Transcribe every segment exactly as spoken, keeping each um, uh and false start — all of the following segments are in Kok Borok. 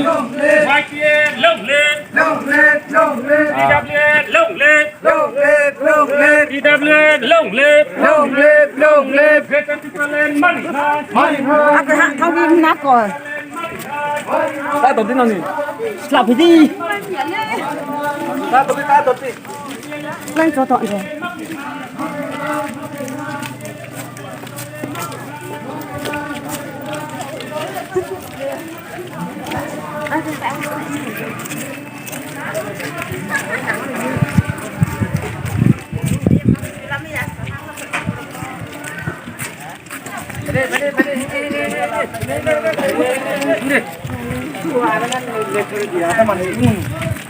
Long live! Y T A long live! Long live, long live! T W A long live! Long live, long live! T W A long live! Long live, long live! Greater Tipraland mari hai! Mari hai! Ako ha, kau ni nak ko. Ta to din ni. Slap di. Ta to ta to ti. Lang to to.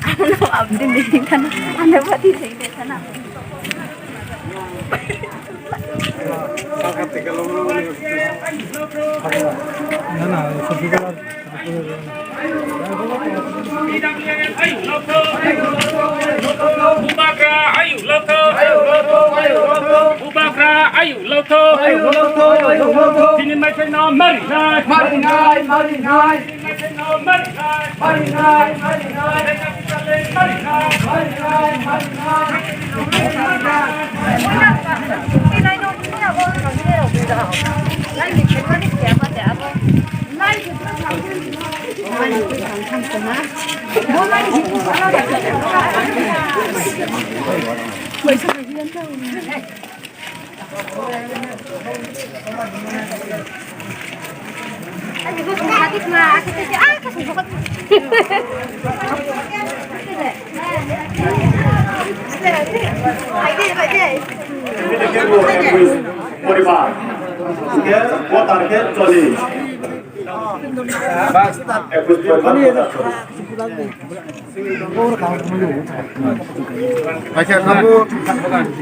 Ano, abdi ni kan, ano ba di sa ide sana. Bubagra ayu lotho. Bubagra ayu lotho. Chini maithai no mari nai. Mari nai, mari nai. পরিবার। একে, ও তারিখে চল্লিশ। একুশ পরিবার।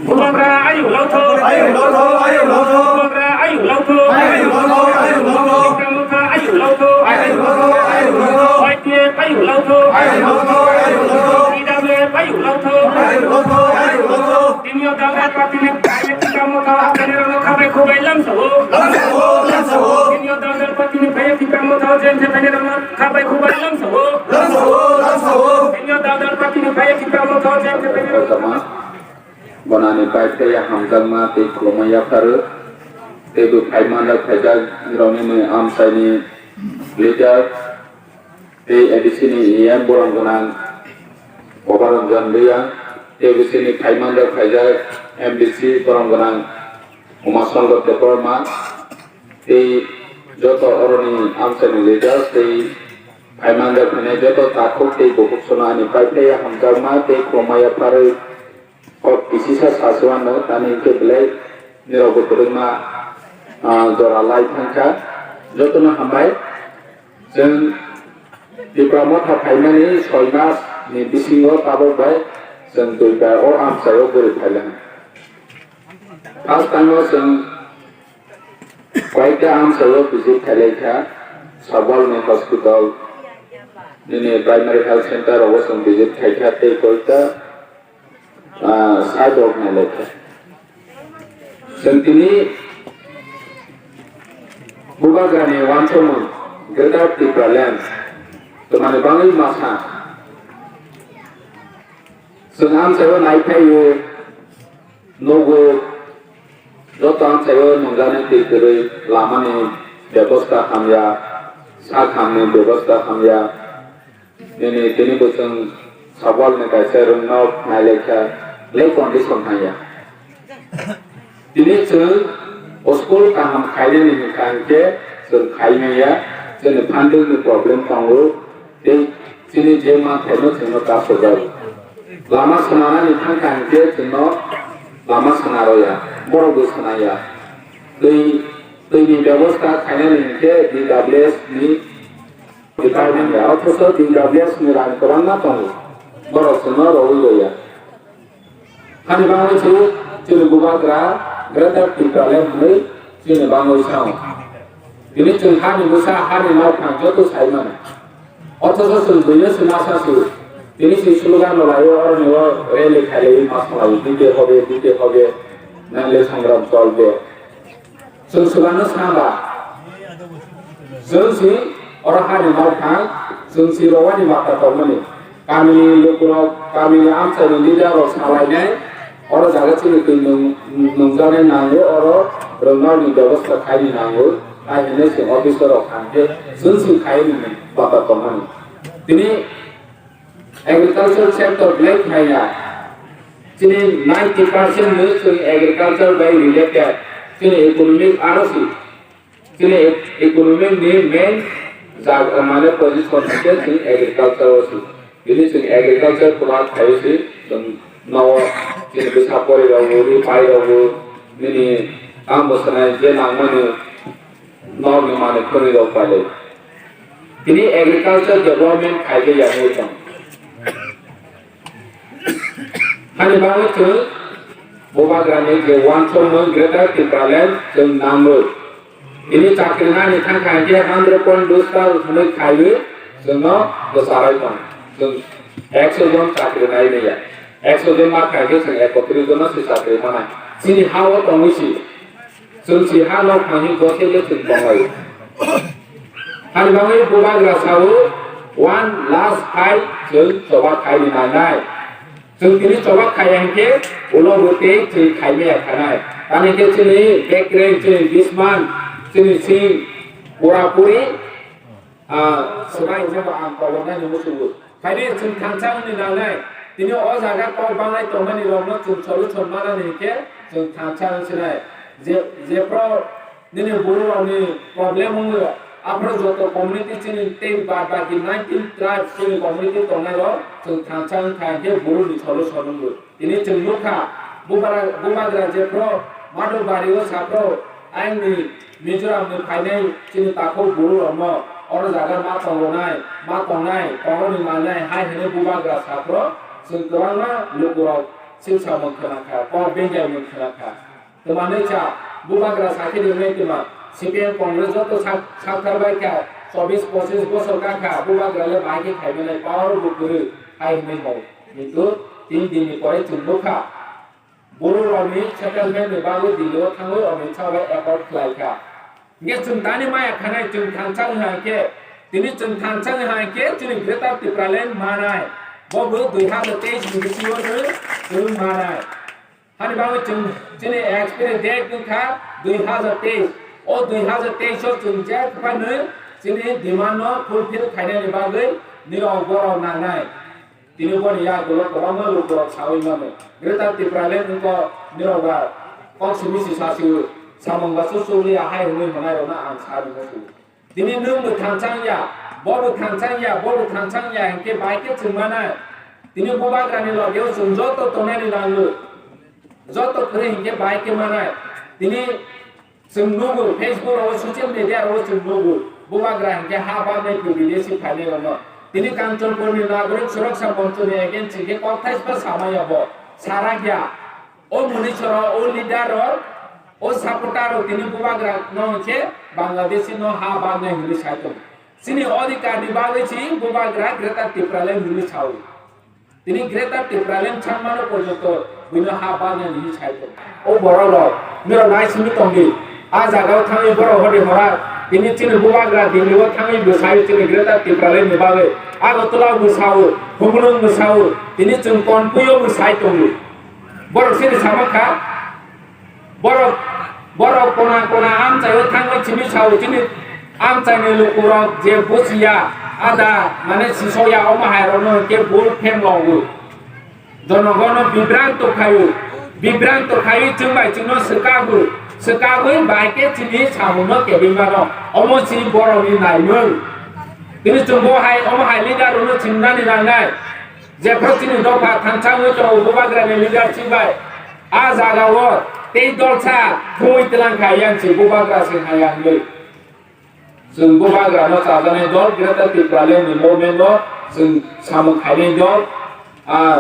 Bubagra ayu lotho. Ayu lotho, ayu lotho. Bubagra ayu lotho. Ayu lotho, ayu lotho. Tipralotha ayu lotho. Ayu lotho, ayu lotho. Y T F ayu lotho. Ayu lotho, ayu lotho. T W F ayu lotho. Ayu lotho, ayu lotho. Tini o dal dal party ni phai ye Tipra Motha hathani rano khabai khubai lamsao. Lamsao, lamsao. Tini o dal dal party ni phai ye Tipra Motha jeng jeng hathani rano khabai khubai lamsao. Lamsao, lamsao. Tini o dal dal party ni phai ye Tipra Motha jeng jeng hathani rano. Bonani pai tei hamjakma tei khulumma yapharu. Tei bo phai manjak phaijak rokni amchaini leader. Tei A D C ni E M borom gwnang Obaranjan Reang, tei A D C ni phai manjak phaijak M D C borom gwnang Uma Shankar Debbarma, tei joto oroni amchaini leaders tei phai manjak phainai joto takhuk tei bukhuk sono ani pai phai hamjakma tei khulumma yapharwi. Kok kisisa sasuano tani hwnkhe belai nirokbo kwrwngma, ah, jora lai thangkha. Jotono hambai. Chwng Tipra Motha phaimani soi mas ni bisingo tabok bai chwng duibar o amchaio guri phailai. First time o chwng koyekta amchaio visit khailaikha, Sabwal ni hospital, nini primary health center rogo chwng visit khaikha tei koyekta ah, sidewalk nai lai kha. Chwng tini Bubagrani uansukmung Greater Tipraland twmani bagwi masa. Chwng amchaio nai phaiwi nugo, joto amchaio nungjaknai twi kwrwi, lamani bebosta hamya, sak hamni bebosta hamya. Nini tini bo chwng Sabwal ni kaisa room no nai lai kha, le condition haiya. Tini chwng o school kaham khainani hwnkha hinkhe chwng khai manya, chwngni funding ni problem tongo, tei chini je manthai no chwngno kasojago. Lama swnanani thangkha hinkhe chwngno lama swnaroya, borok bo swnaya. Twi, twini bebosta khainani hinkhe D W S ni Department ya, othocho D W S ni rang kwbangma tongo, borok chwngno rwui rwya. Hani bagwi se chini Bubagra Greater Tipraland hwnwi chini bagwi sao. Tini chwng hani bwsa, hani malkhang joto sai mano. Othocho chwng buino se ma sa se, tini se slogan rw laio, oroni o rally khailaiwi ma sa laio, dite hobe, dite hobe, naile sangram cholbe. Chwng swkangno swnamba. Chwng si oro hani malkhang Chwng si rowani mata tongmani. Kamini lukurok, kamini amchaini leader rok salainai, oro jaga chini twi nung-, nungjaknai nango, oro rwngnokni bebosta khaini nango, tai hinwi chwng officer rok thangkhe chwng si khaini mata tongmani. Tini agriculture sector belai khaiya, chini ninety percent no chwng agriculture bai related, chini economic aro si. Chini economic ni main jaga mane position hwnkhe chini agriculture o si. Bini chini agriculture kwrak khaio si chwng nao chini bwsa pori rok bo, ri pai rok bo, nini tamo sanai je nangmani nok ni manwi khwnwi rok pailai. Tini agriculture development khaikhe yangwi tong. Hani bagwi chwng Bubagrani je uansukmung Greater Tipraland chwng nangwi. Tini chakri nani thangkha hinkhe hundred point booster hwnwi khaiwi chwngno bwcharai tong. Chwng ekso jon chakri nai manya. Ekso jon ma khaikhe chwng ekotris jono se chakri manai. Chini ha-o tongwi si. Chwng si ha nok thangwi bose le chwng tonglai. Hani bagwi Bubagra sao, one last fight chwng choba khaini nangnai. Chwng tini choba khaiya hinkhe ulo bo tei chwng khaimaya khanai. Tani khe chini bekreng, chini bisman, chini sing, pura puri, ah, swbai jeba ang koloknani muchungo. Khaidi chwng thansa wngni nangnai. Tini o jaga kok banglai tongmani rokno chwng solution manani hinkhe chwng thansa wngsinai. Je, jephru nini buru rokni problem wngwi aphuru joto community chini tei bad baki nineteen tribes chini community tongnai rok chwng thansa wngkha hinkhe buru ni solution wngwi. Tini chwng nukha, Bubagra, Bubagra jephru Madhubari o saphru ayangni Mizoram ni phainai chini takhuk buru rokno oro jaga ma tongnai, ma tongnai, tongoni manai hai hwnwi Bubagra saphru chwng kwbangma lukurok silsa mung khna kha, kok benjai mung khna kha. Twmani cha, Bubagra sakhe rinai twma, C P M Congress joto sak-, sakthar bai kha, chobbish pochish bosor ka kha, Bubagra le bai khe khai mwnai, power bo kwrwi hai hwnwi hwn. Kintu tin din ni pore chwng nukha, buru rokni settlement ni bagwi Delhi o thangwi Amit Shah bai accord khlai kha. Hinkhe chwng tani maya khanai chwng thansa wngkha hinkhe, tini chwng thansa wngkha hinkhe chini Greater Tipraland manai. Bo bo dui hazar teis ni bisingo chwng manai. Hani bagwi chwng chini expiry date wngkha dui hazar teis. O dui hazar teis o chwng je phano chini demand no fulfill khainani bagwi nirok borok nangnai. Tini boni yagulo kwbangma lukurok sawi mano. Greater Tipraland wngkha nirok ba kok simi si sasio samung ba susulia hai hwnwi hwnai rokno ang sa rwmani. Tini nwng bo thansa wngya, bo bo thansa wngya, bo bo thansa wngya hinkhe bai khe chwng manai. Tini Bubagrani logeo chwng joto tongnani nango. Joto kwrwi hinkhe bai khe manai. Tini chwng nugo, Facebook rogo, social media rogo chwng nugo. Bubagra hinkhe ha barnai phi bidesi phainai rokno. Tini Kanchanpurni Nagorik Suraksha Monchoni against hinkhe kok thaisba samaya bo. Sarakya. O munisoro, o leader rok, o supporter rok tini Bubagra no hinkhe Bangladeshi no ha barnai hinwi sai tong. Chini odhikar ni bagwi si Bubagra Greater Tipraland hinwi sao. Tini Greater Tipraland sanmano porjonto buino ha barnai hinwi sai tong. O borok rok, nirok nai simi tongdi. A jaga o thangwi borok hodi hora, tini chini Bubagra Delhi o thangwi bwsai chini Greater Tipraland ni bagwi. Agartala o bwsao, Khumulwng bwsao, tini chwng Konpui o bwsai tongdi. Borok sini sama kha, borok, borok kona kona amchai o thangwi chini sao chini amchai ni lukurok je buchiya, ada mane sisoya omo hai rokno hinkhe bul phem logo. Jonogono bibranto khaio, bibranto khaiwi chwng bai chwngno swkago, swkagwi bai khe chini samungno kebwi mano. Omo chini borokni naimung. Tini chwng bo hai, omo hai leader rokno chwng nani nangnai. Jephru chini dopha thansa wngwi tongo Bubagrani leadership bai. A jaga o tei dolsa thumwi twlang kha yang si Bubagra se haya hwnwi. Chwng Bubagrano chajaknai dol Greater Tipraland ni movement no chwng samung khainai dol. A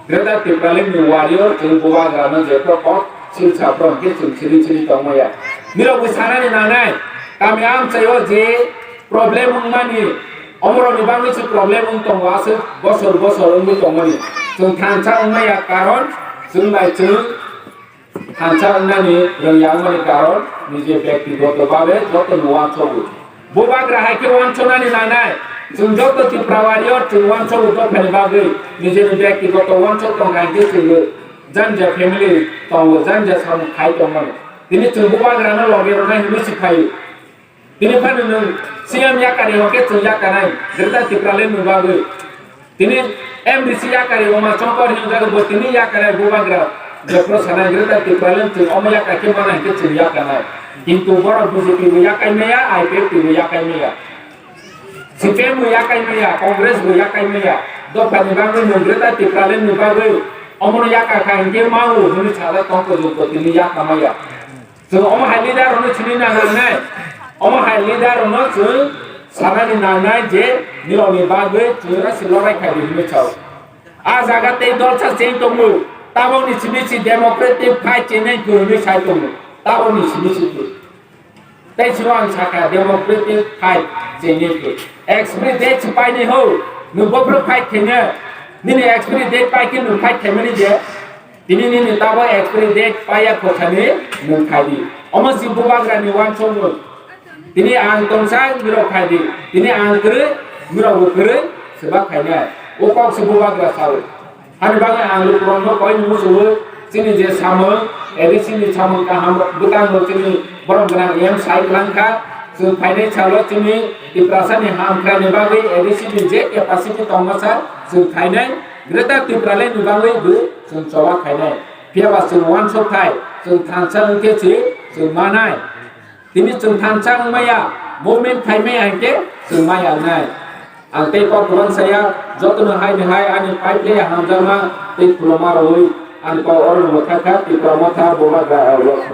Greater Tipraland ni warrior chwng Bubagrano jephru kok silsa phro hwnkhe chwng siri siri tongmaya. Nirok bwsanani nangnai kami amchaio je problem wngmani, omorokni bagwi se problem wng tongo, aswk bosor bosor wngwi tongmani. Chwng thansa wngmaya karon chwng bai chwng thansa wngnani rwngya wngmani karon nije byaktigoto babe jotono uansogo. Bubagra hai khe uansonani nangnai, Chwng joto Tripura warrior, chwng uansukgo dophani bagwi, nijeni byaktigoto uansuk tongkha hinkhe chwngno janja family tongo, janja samung khai tongmani. Tini chwng bubagrano loge rwnai hinwi si phaio. Tini phano nwng C M yakarwi hwnkhe chwng yakarnai, Greater Tipraland ni bagwi. Tini M D C yakarwi Uma Shankar hinjagwi bo tini yakarnai bubagra. Jepro sanai Greater Tipraland chwng omo yakar khe mana hinkhe chwng yakarnai. Kintu borok B J P bo yakai maya, I P F T bo yakai maya. C P M bo yakai maya, Congress bo yakai maya. Dophani bagwi nwng Greater Tipraland ni bagwi omono yakar kha hinkhe mao hwnwi sajak tong pojokto tini yakamaya. Chwng omo hai leader rokno sini nangnai. Omo hai leader rokno chwng sanani nangnai je nirokni bagwi chwng oro se lorai khai di hinwi sao. A jaga tei dolsa cheng tongo. Tabokni simi si democratic fight chenai hinwi sai tongo. Tabokni simi si. Tei sino ang sakha democratic fight chenai khe. Expiry date si painai ho. Nwng bophuru fight khaina. Nini expiry date pai khe nwng fight khaimani je. Tini nini tabok expiry date paiya khosani nwng khai di. Omo si bubagrani uansukmung. Tini ang tongsa mirok khai di. Tini ang kwrwi mirok bo kwrwi swbak khainai. O kok si bubagra sao. Hani bagwi ang lukurokno koi muchungo chini je samung, A D C ni samung kaham bwtang bo chini borom gwnang em sai kwlang kha. Chwng phainai salo chini Tiprasani ham khlaini bagwi A D C ni je capacity tongma sa chwng phainai. Greater Tipraland ni bagwi bo chwng choba khainai. Phiya ba chwng uansuk thai, chwng thansa wngkhe se chwng manai. Tini chwng thansa wngmaya, movement khaimaya hinkhe chwng maya wngnai. Ang tei kok kwbang saya, jotono hai ni hai ani pipe le hamjakma tei khuluma rwui ani kok oro mwthakha, Tipra Motha, Bubagra, Lok.